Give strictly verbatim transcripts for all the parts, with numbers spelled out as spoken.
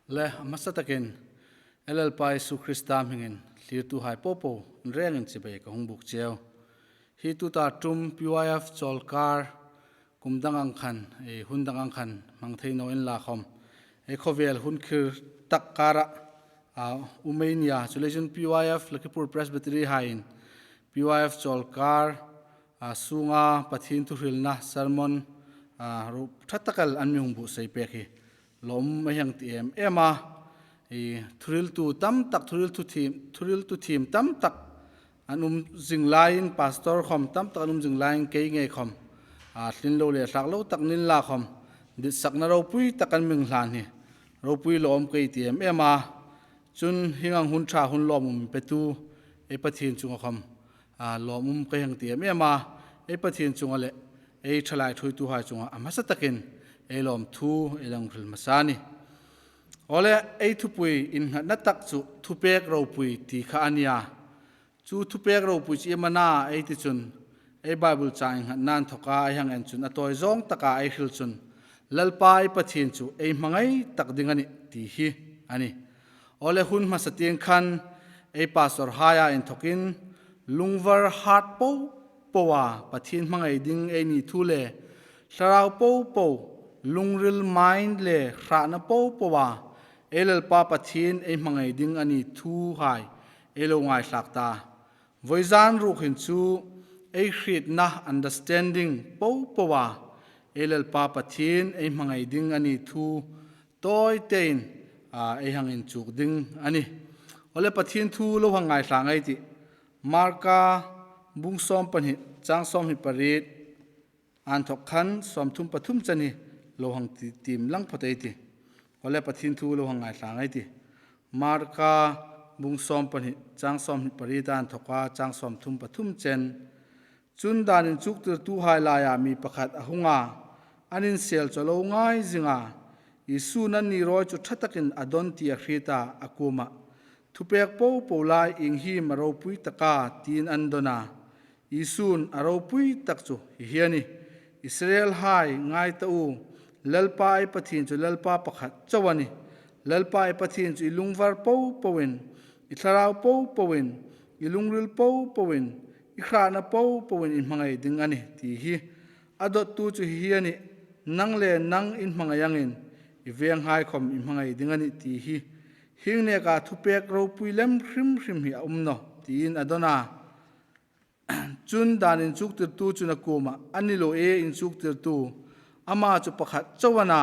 Le, a hmasa takin, Lalpa Isu Krista hmingin, thlirtuhai popo, in rengin chibai ka hung buk cheu. Hi tuta ṭum P Y F Chawlkar, kum dang ang khan, ei hun dang ang khan, hmang thei naw inla khawm. Ei khawvel hun khir tak kara, a, um ei nia, chuleiin P Y F Lakhipur Presbytery haiin, P Y F Chawlkar, a, sunga Pathien thuhrilna sermon, a, ru ṭha tak el an mi hung buotsai pek hi lawmum ei hang ti em em a. I thuhriltu tam tak, thuhriltu thiem, thuhriltu thiem tam tak an um zing laiin, pastor khawm tam tak an um zing laiin, kei ngei khawm, a, tling lo le thlak lo tak ni inla khawm, ditsakna ropui tak an mi hlan hi ropui lawmum ka ti em em a. Chun hieng ang hun ṭha hun lawmum petu ei Pathien chunga khawm, a, lawmum ka hang ti em em a, ei Pathien chunga le ei thalai thuoituhai chunga a hmasa takin ei lawmthu ei lo hril hmasa a nih. Awle, ei thupui innghatna tak chu thupek ropui ti kha a nia. Chu thupek ropui chu iem a na ei ti chun, ei Bible chang innghatna inthawka ei hang en chun a tawi zawng taka ei hril chun, Lalpa ei Pathien chu ei hmangai tak ding a nih ti hi a nih. Awle, hun hmasa tieng khan ei pastor haia inthawkin lungvar hat popo a Pathien hmangai ding ei ni thu le, thlarau popo, lungril, mind le hrahna popo a ei Lalpa Pathien ei hmangai ding a ni thuhai ei lo ngaithlak ta. Vawizan ruok hin chu ei hrietna, understanding popo a ei Lalpa Pathien ei hmangai ding a ni thu tawi tein, a, ei hang inchuk ding a nih. Awle, Pathien thu lo hang ngaithla ei tih. Marka bung sawm pahni, chang sawmhni pariet a inthawk khan sawmthum pathum chen hi lo hang ti, tiem lang phawt ei tih. Awle, Pathien thu lo hang ngaithla ei tih. Marka bung sawm pahni, chang sawmhni pariet a inthawka chang sawmthum pathum chen. Chun dan inchuktirtuhai laia mi pakhat a hung a, an insel chu a lo ngai zing a. Isu'n anni rawi chu ṭha takin a dawn ti a hriet a, a kuomah, "Thupek popo lai ieng hi am a ropui tak a?" tiin an dawn a. Isu'n, "A ropui tak chu hi hi a nih. Israelhai, ngai ta u, Lalpa ei Pathien chu Lalpa pakhat chau a nih. Lalpa ei Pathien chu i lungvar popoin, i thlarau popoin, i lungril popoin, i hrahna popoin i hmangai ding a nih ti hi. A dawttu chu hi hi a nih, nang le nang in hmangai angin i venghai khawm i hmangai ding a nih ti hi. Hieng neka thupek ropui lem hrim hrim hi a um nawh," tiin a dawn a. Chun dan inchuktirtu chun a kuomah, "A ni lo e, inchuktirtu, ama chu pakhat chau a na,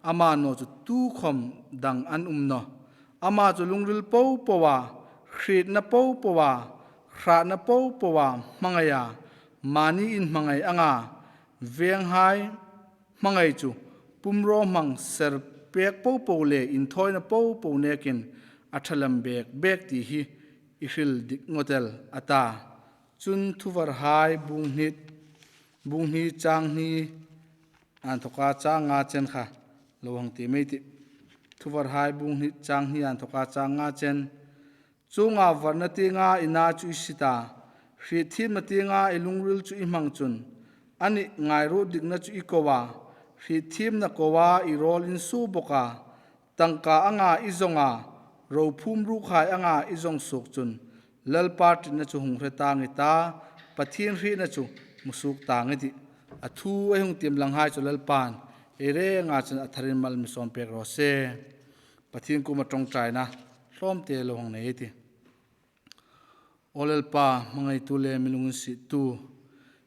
ama naw chu tukhawm dang an um nawh. Ama chu lungril popo a, hrietna popo a, hrahna popo a hmangai a, mani in hmangai anga, venghai hmangai chu pumraw hmang serpek popo le inthawina popo nekin a ṭha lem bek bek ti hi i hril dik ngawt el," a ta. Chun Thuvarhai bung hni, bung hni chang hni a inthawka chang nga chen kha lo hang tiem ei tih. Thuvarhai bung hni chang hni a inthawka chang nga chen. "Chuonga varna tienga i na chu i sit a, hrietthiemna tienga i lungril chu i hmang chun, a nih, ngairuot dikna chu i ko a, hrietthiemna koa i rawl in suo bawk a, tangka anga i zawng a, rophum rukhai anga i zawng suok chun, Lalpa ṭitna chu hung hre tang i ta, Pathien hrietna chu hmu suok tang i tih." A thu ei hung tiem langhai chu Lalpan ei renga chun a tharin mal mi sawm pek raw se. Pathien kuoma ṭawngṭaina hlawmte lo hang nei ei tih. Aw Lalpa, hmangaitu le mi lunginsiettu,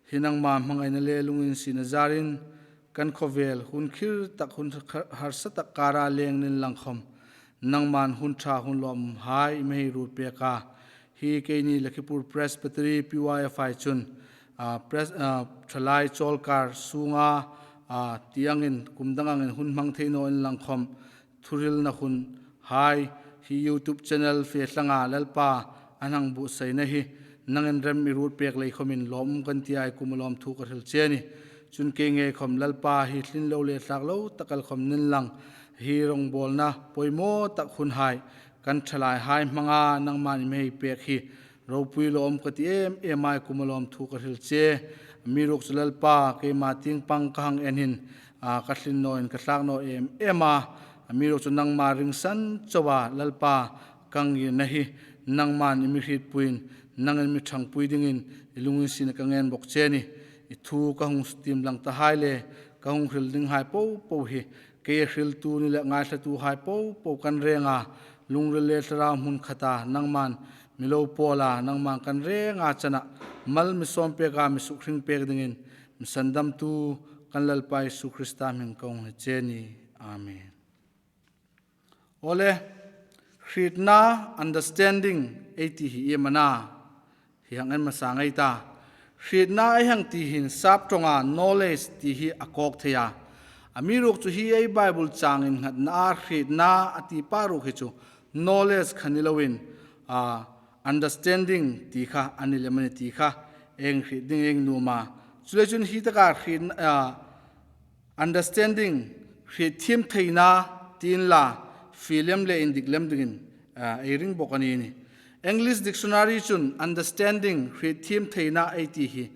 hi nangma hmangaina le lunginsietna zarin kan khawvel hun khir tak, hun harsa tak kara leng ni inla khawm, nangman hun ṭha hun lawmumhai i mi hei ruot pek a. Hi keini Lakhipur Presbytery P Y F hai chun, a, pres-, a, thalai chawlkar sunga, a, ti angin, kum dang angin hun hmang thei naw inla khawm, thuhrilna hun hai hi YouTube channel fe thlanga Lalpa an hang buotsaina hi nangin rem i ruot pek lei khawmin lawmum kan tia i kuoma lawmthu ka hril che a nih. Chun kei ngei khawm Lalpa, hi tling lo le thlak lo tak el khawm ni inla, hi rongbawlna poimaw tak hunhai kan thalaihai hmanga nangman i mi hei pek hi ropui lawm ka ti em em a, i kuoma lawmthu ka hril che. Amiruokchu Lalpa, keima tieng pang ka hang en hin, a, ka tling nawin ka thlak naw em em a, Amiruokchu nangma ringsan chauha Lalpa, ka ngirna hi nangman i mi hrietpuiin, nangin mi ṭhangpui dingin i lunginsietna ka ngen bawk che a nih. I thu ka hung sutiem lang tahai le ka hung hril dinghai popo hi, kei a hriltu ni le ngaithlatuhai popo kan renga, lungril le thlarau hmun khata nangman mi lo pawla, nangman kan renga chana mal mi sawm peka mi sukhring pek dingin mi sandamtu kan Lalpa Isu Krista hming ka hung hni che a nih. Amen. Awle, hrietna, understanding ei ti hi iem a na? Hi hang en hmasa ngei ta. Hrietna ei hang ti hin sap ṭawnga knowledge ti hi a kawk thei a. Amiruokchu hi ei Bible chang innghatnaa hrietna a ti pa ruok hi chu knowledge kha ni loin, a, understanding ti kha a ni lem a nih ti kha ei hang hriet ding ei nuom a. Chuleiin chun hi taka hrietna, a, understanding, hrietthiemtheina ti inla, fie lem le indik lem dingin, a, ei ring bawk a ni nih. English dictionary chun understanding, hrietthiemtheina ei ti hi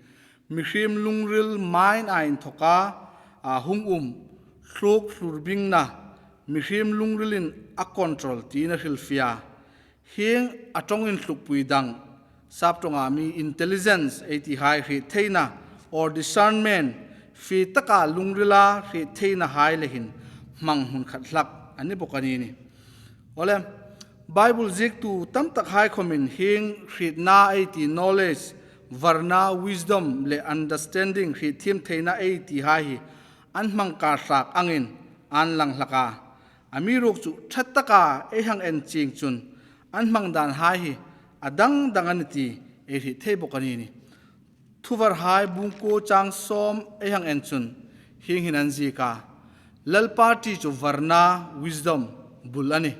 mihriem lungril, mind-a inthawka, a, hung um, thluk hlurbingna, mihriem lungrilin a control tiin a hrilfie a. Hieng a ṭawng inhlukpui dang, sap ṭawnga mi intelligence ei tihai hriettheina, or discernment, fie taka lungrila hrietthiemtheinahai le hin hmang hmun khat hlak a ni bawk a ni nih. Awle, Bible ziektu tam takhai khawmin hieng hrietna ei ti knowledge, varna, wisdom le understanding, hrietthiemtheina ei tihai hi an hmang kar hlak angin an lang hlak a. Amiruokchu ṭha taka ei hang en chieng chun an hmang danhai hi a dang dang a nih ti ei hriet thei bawk a ni nih. Thuvarhai bung kuo chang sawm ei hang en chun hieng hin an ziek a. Lalpa ṭi chu varna, wisdom, bul a nih.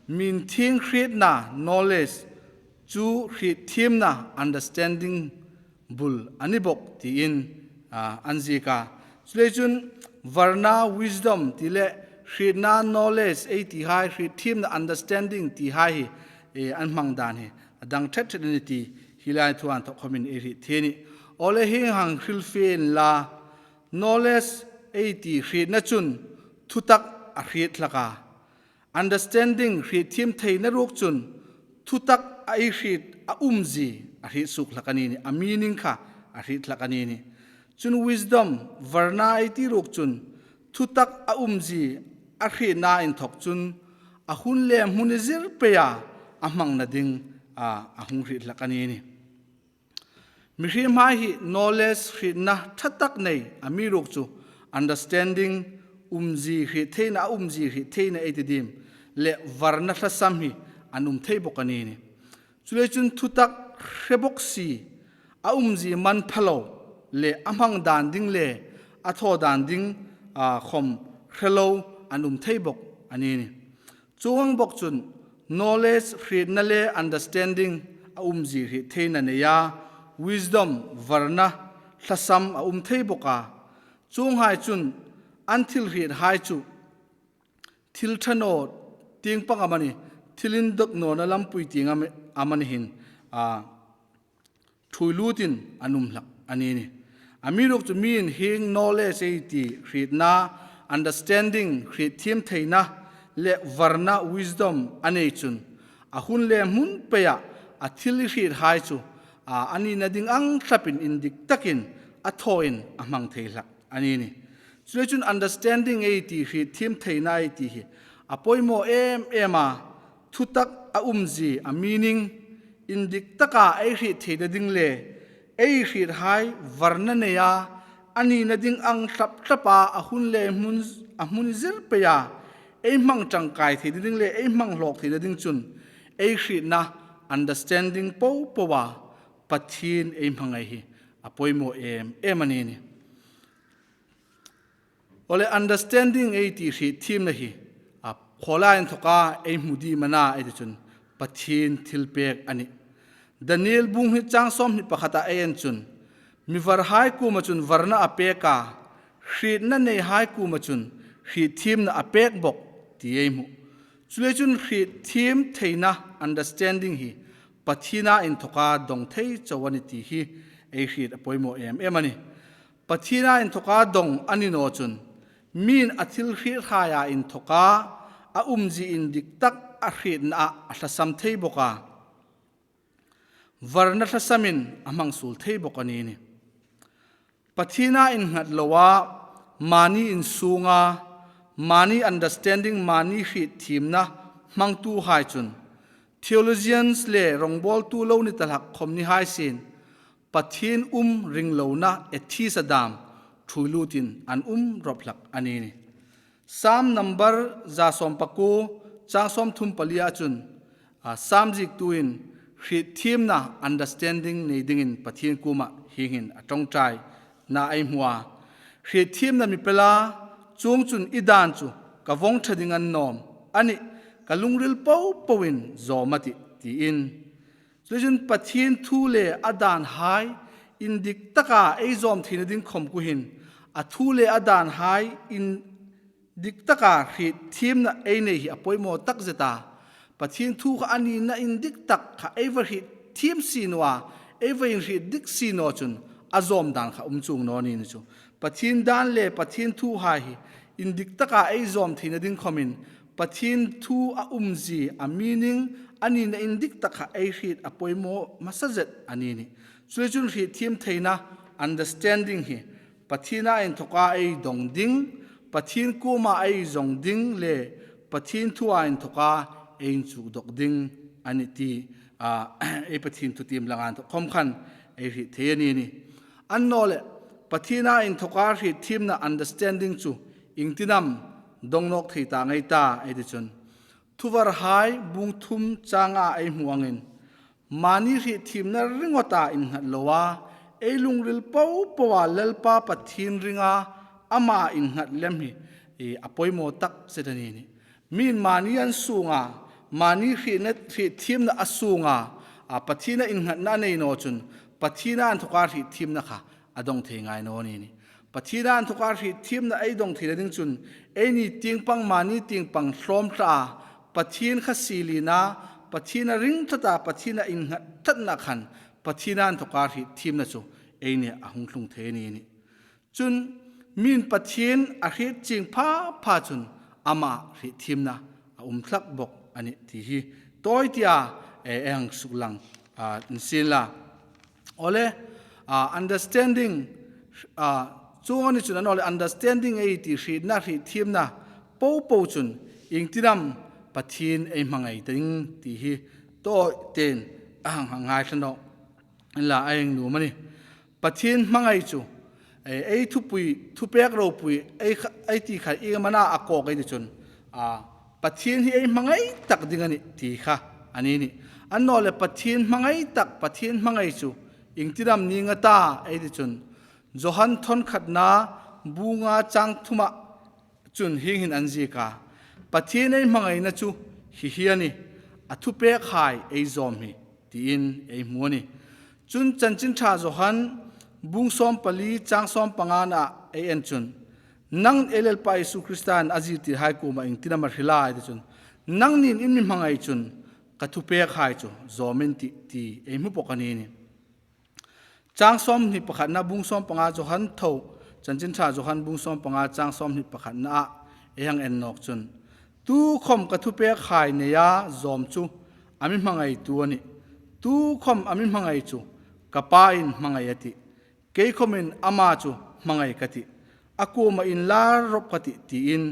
Mi inthieng hrietna, knowledge, chu hrietthiemna, understanding, bul a ni bawk tiin, a, an ziek a. Chuleiin chun varna, wisdom ti le hrietna, knowledge ei tihai, hrietthiemna, understanding tihai hi, e, an hmang dan hi a dang ṭhet ṭhet a nih ti hi lai thu inthawk khawmin ei hriet thei a nih. Awle, hieng hang hrilfie inla, knowledge ei ti hrietna chun thutak a hriet hlak a. Understanding, hrietthiemtheina ruok chun thutak a ei hriet a umzie a hriet suok hlak a ni nih, a meaning kha a hriet hlak a ni nih. Chun wisdom, varna ei ti ruok chun thutak a umzie a hrietna inthawk chun a hun le hmun i zir peia a hmangna ding, a, a hung hriet hlak a ni nih. Mihriemhai hi knowledge, hrietna ṭha tak nei, amiruokchu understanding, umzie hriettheina, a umzie hriettheina ei ti diem, le varna hlasam hi an um thei bawk a ni nih. Chuleiin chun thutak hre bawk si, a umzie man pha lo le a hmang dan ding le a thaw dan ding, a, khawm hre lo an um thei bawk a ni nih. Chuong ang bawk chun knowledge, hrietna le understanding, a umzie hrietheina neia, wisdom, varna hlasam a um thei bawk a. Chuonghai chun an thil hriethai chu thil ṭha naw tieng pang amanih, thil indawk nawna lampui tieng am-, amanih hin, a, ṭhuoi lutin an um hlak a ni nih. Amiruokchu miin hieng knowledge ei ti hrietna, understanding, hrietthiemtheina le varna, wisdom, a nei chun a hun le hmun peia a thil hriethai chu, a, a nina ding ang hlapin indik takin a thawin a hmang thei hlak a ni nih. Chuleiin chun understanding ei ti, hrietthiemtheina ei ti hi a poimaw em em a, thutak a umzie, a meaning, indik taka ei hriet theina ding le ei hriethai varna neia a nina ding ang hlap hlapa a hun le hmun, a hmun zir peia ei hmang ṭangkai theina ding le ei hmang hlawk theina ding chun ei hrietna, understanding popoa Pathien ei hmangai hi a poimaw em em a ni nih. Awle, understanding ei ti hriethiemna hi, a, khaw lai inthawka ei hmu diem a na ei ti chun Pathien thilpek a nih. Daniel bung hni chang sawmhni pakhata ei en chun, mi varhai kuoma chun varna a pek a, hrietna neihai kuoma chun hrietthiemna a pek bawk ti ei hmu. Chuleiin chun hrietthiemtheina, understanding, hi Pathiena inthawka dawng thei chau a nih ti hi ei hriet a poimaw em em a nih. Pathiena inthawka dawng a ni naw chun, miin a thil hriethaia inthawka a umzie indiktak a hrietna a hlasam thei bawk a. Varna thlasamin a hmang suol thei bawk a ni nih. Pathiena innghat loa, mani insunga, mani understanding, mani hrietthiemna hmangtuhai chun, theologians le rongbawltu lo ni ta hlak khom ni hai sien, Pathien um ringlona atheist-a dam ṭhuoi lutin an um rawp hlak a ni nih. Sam number za sawm pakuo, chang sawmthum palia chun, a, Sam ziektuin hrietthiemna understanding nei dingin Pathien kuoma hieng hin a ṭawngṭaina ei hmu a. Hrietthiemna mi pe la, chuongchun i dan chu ka vawng ṭha ding a ni naw am? Anih, ka lungril popoin zawm a tih, tiin. Chuleiin Pathien thu le a danhai indiktak taka ei zawm theina ding khom kuohin, a thu le a danhai indik taka hrietthiemna ei nei hi a poimaw tak zet a. Pathien thu kha a nina indiktak kha ei va hrietthiemzie naw a, ei va inhriet dikzie naw chun a zawm dan kha um chuong naw ni chu. Pathien dan le Pathien thuhai hi indiktak taka ei zawm theina ding khomin Pathien thu a umzie, a meaning, a nina indiktak kha ei hriet a poimaw hmasa zet a ni nih. Chuleiin chun hrietthiemtheina, understanding, hi Pathiena inthawka ei dong ding, Pathien kuoma ei zawng ding le Pathien thua inthawka ei inchuk dawk ding a nih ti, a, ei Pathien thutiem langa inthawk khom khan ei hriet thei a ni nih. Annawleh, Pathiena inthawka hrietthiemna, understanding, chu iengtin am dong nawk thei ta ngei ta ei ti chun, Thuvarhai bung thum changa ei hmu angin, mani hrietthiemna ringawta innghat loa, ei lungril popoa Lalpa Pathien ringa ama innghat lem hi, e, a poimaw tak zet a ni nih. Miin mani an sunga, mani hrietna, hrietthiemna a sunga, a, Pathiena innghatna a nei naw chun, Pathiena inthawka hrietthiemna kha a dong thei ngai naw ni nih. Pathiena inthawka hrietthiemna ei dong theina ding chun, eini tieng pang, mani tieng pang hlawm tlak a, Pathien kha silina, Pathiena ring tlat a, Pathiena innghat tlatna khan, Pathiena inthawka hrietthiemna chu eini a hung tlung thei a ni nih. Chun, miin Pathien a hriet chieng pha pha chun ama hrietthiemna a um hlak bawk a nih ti hi tawi tia, e, ei hang suklang, a, insin la. Awle, a, understanding, a, chuong a ni chun annawleh understanding ei ti, hrietna, hrietthiemna popo chun iengtin am Pathien ei hmangai ta ding ti hi tawi tein a hang hang ngaithla nawk inla, a hang nuom a nih. Pathien hmangai chu, e, ei thupui, thupek ropui, ei kha, ei ti kha ieng am a na a kawk ei ti chun, a, Pathien hi ei hmangai tak ding a nih ti kha a ni nih. Annawleh Pathien hmangai tak, Pathien hmangai chu iengtin am ning a ta ei ti chun, Johan thawn khatna bung nga chang thuma chun hieng hin an ziek a, Pathien ei hmangaina chu hi hi a nih, a thupekhai ei zawm hi, tiin ei hmu a nih. Chun Chanchin Ṭha Johan bung sawm pali chang sawm pangana ei en chun, nang ei Lalpa Isu Kristain a zirtirhai kuoma iengtin am a hril a ei ti chun, nangnin in mi hmangai chun ka thupekhai chu zawm in tih, ti ei hmu bawk a ni nih. Chang sawmhni pakhatna bung sawm panga Johan tho, Chanchin Ṭha Johan bung sawm panga chang sawmhni pakhatna a ei hang en nawk chun, tukhom ka thupekhai neia zawm chu a mi hmangaitu a nih. Tukhom a mi hmangai chu ka Pain hmangai a tih. Kei khomin ama chu hmangai ka tih. A kuoma inlar rawp ka tih, tiin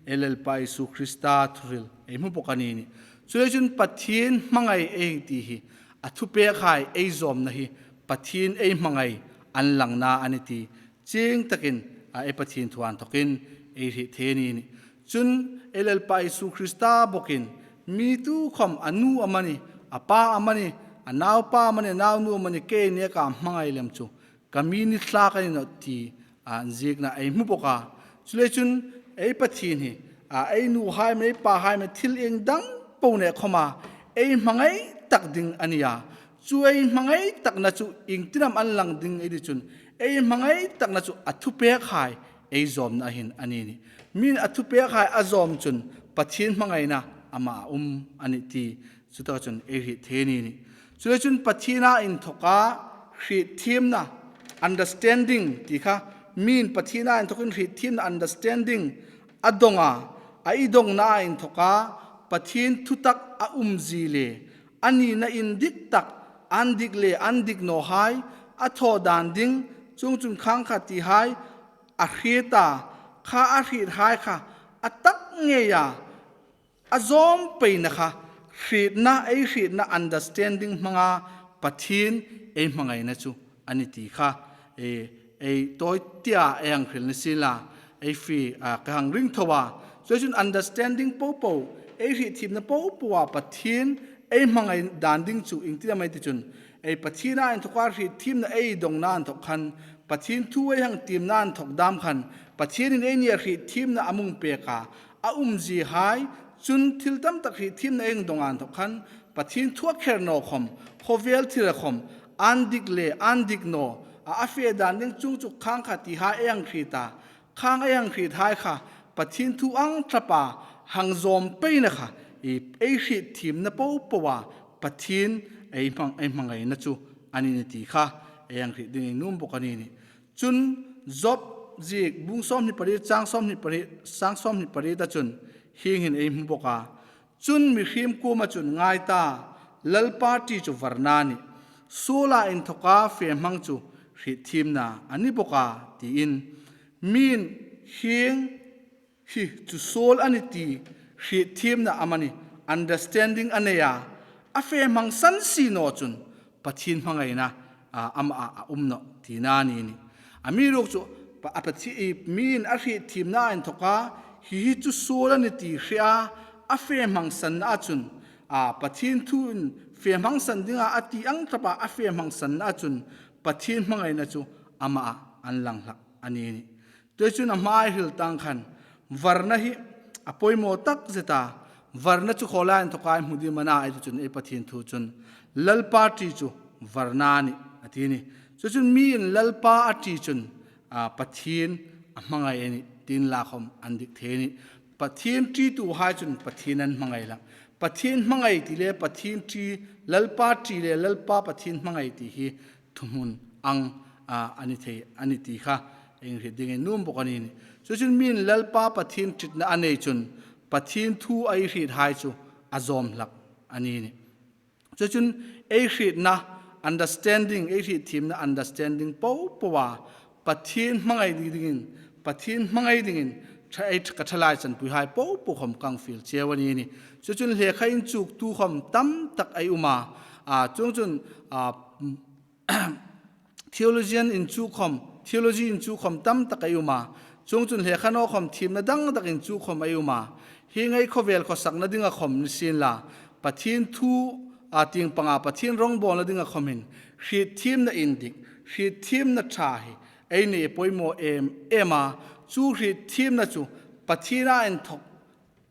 ei Lalpa Isu Krista thuhril ei hmu bawk a ni nih. Chuleiin chun Pathien hmangai ei ti hi, a thupekhai ei zawmna hi Pathien ei hmangai a inlangna a nih ti chieng takin, a, ei Pathien thu inthawkin ei hriet thei a ni nih. Chun ei Lalpa Isu Krista bawkin mi tukhom a nu amanih, a pa amanih, a naupa amanih, a naunu amanih, kei neka hmangai lem chu ka mi ni thlak a ni nawh ti, a, ziekna ei hmu bawk a. Chuleiin chun ei Pathien hi, a, ei nuhai amanih, ei pahai amanih, thil ieng dang po nei khoma ei hmangai tak ding a ni a. Chu ei hmangai takna chu iengtin am a inlang ding ei ti chun, ei hmangai takna chu a thupekhai ei zawmna hin a ni nih. Miin a thupekhai a zawm chun Pathien hmangaina ama a um a nih ti chutaka chun ei hriet thei a ni nih. Chuleiin chun Pathiena inthawka hrietthiemna, understanding ti kha, miin Pathiena inthawkin hrietthiemna, understanding a dong a, a ei dongna inthoka Pathien thutak a umzie le a nina indik tak, an dik le an dik nawhai a thaw dan ding, chuongchun khang khat tihai a hriet a, kha a hrietuhai kha a tak ngeia a zawm peina kha hrietna, ei hrietna understanding hmanga Pathien ei hmangaina chu a ni ti kha, e, ei tawi tia ei hang hril ni sien la, ei fe, a, ka hang ring tho a. Chuongchun understanding popo, ei hrietthiemna popoa Pathien ei hmangai dan ding chu iengtin am ei ti chun, ei Pathiena inthoka hrietthiemna ei dongna inthok khan, Pathien thu ei hang tiemna inthok dam khan, Pathienin eini a hrietthiemna a mi pek a, a umzie hai, chun thil tam tak hrietthiemna ei hang dong inthok khan, Pathien thu a kher naw khom, khawvel thila khom, an dik le an dik naw, a, a fe dan ding chuong chu khang khat tihai ei hang hriet a, khang ei hang hrietuhai kha Pathien thu ang thlapa hang zawm peina kha, i, ei hrietthiemna popoa Pathien ei hmang, ei hmangaina chu a ni ti kha ei hang hriet ding ei nuom bawk a ni nih. Chun Job ziek bung sawmhni pariet, chang sawmhni pariet, chang sawmhni pariet a chun hieng hin ei hmu bawk a. Chun mihriem kuoma chun, ngai ta, Lalpa ṭi chu varna a nih, suola inthoka fe hmang chu hrietthiemna a ni bawk a, tiin. Miin hieng hi chu suol a ni ti hrietthiemna amani understanding a nei a, a fe hmang san si naw chun Pathien hmangaina, a, ama a, a um nawh tina a ni nih. Amiruokchu pa, a Pathien, i, miin a hrietthiemna inthoka hi hi chu suol a ni ti hre a, a fe hmang sanna a chun, a, Pathien thuin fe hmang san dinga a ti ang thlapa a fe hmang sanna a chun Pathien hmangaina chu ama a an lang hlak a ni nih. Chuleiin a hma ei hril tang khan, varna hi a poimaw tak zet a, varna chu khaw lai inthoka ei hmu ding am a na ei ti chun ei Pathien thu chun, Lalpa ṭi chu varna a nih, a ti nih. Chuleiin miin Lalpa a ṭi chun, a, Pathien a hmangai a nih, tiin la khom an dik thei a nih. Pathien ṭituhai chun Pathien an hmangai hlak. Pathien hmangai ti le Pathien ṭi, Lalpa ṭi le Lalpa Pathien hmangai ti hi thuhmun ang, a, a ni thei, a ni ti kha ei hriet ding ei nuom bawk a ni nih. Chuleiin miin Lalpa Pathien ṭitna a nei chun Pathien thu ei hriethai chu a zawm hlak a ni nih. Chuleiin ei hrietna understanding, ei hrietthiemna understanding popoa Pathien hmangai ding dingin, Pathien hmangai dingin ṭha, ei ka ṭhalai chanpuihai popo khom ka hang fiel cheu a ni nih. Chuleiin lekha inchuktu khom tam tak ei um a, a, chuongchun, a, theologian inchuk khom, theology inchuk khom tam tak ei um a. Chuongchun lekha naw khom thiemna dang tak inchuk khom ei um a. Hieng ei khawvel khawsakna dinga khom ni sien la, Pathien thu, a, tieng panga Pathien rawngbawlna dinga khomin hrietthiemna indik, hrietthiemna ṭha hi ei nei a poimaw em em a. Chu hrietthiemna chu Pathiena inthok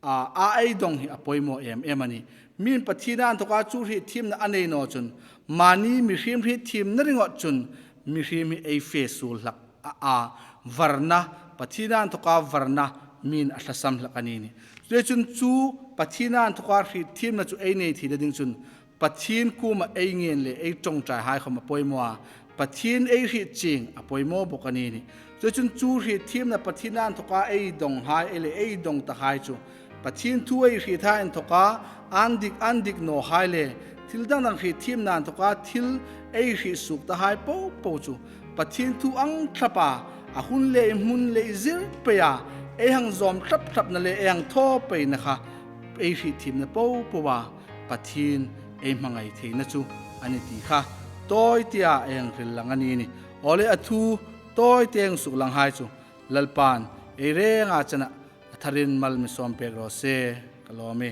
a, a ei dong hi a poimaw em em a nih. Miin Pathiena inthoka chu hrietthiemna a nei naw chun, mani mihriem hrietthiemna ringawt chun mihriem hi ei fe suol hlak a, a, varna, Pathiena inthoka varna miin a tlasam hlak a ni nih. Chuleiin chu Pathiena inthoka hrietthiemna chu ei nei theina ding chun Pathien kuoma ei ngen le ei ṭawngṭaihai khom a poimaw a, Pathien ei hriet chieng a poimaw bawk a ni nih. Chuleiin chu hrietthiemna Pathiena inthoka ei donghai, ei le ei dong tahai chu Pathien thu ei hriethai inthoka an dik, an dik nawhai le thil dang dang hrietthiemna inthoka thil ei hriet suok tahai popo chu Pathien thu ang thlapa, a hun le hmun le zir peia ei hang zawm hlap hlapna le ei hang thaw peina kha ei hrietthiemna popoa Pathien ei hmangai theina chu a ni ti kha tawi tia ei hang hril lang a ni nih. Awle, a thu tawi tia ei hang suklanghai chu Lalpan ei renga chena a tharin mal mi sawm pek raw se, ka lawm e.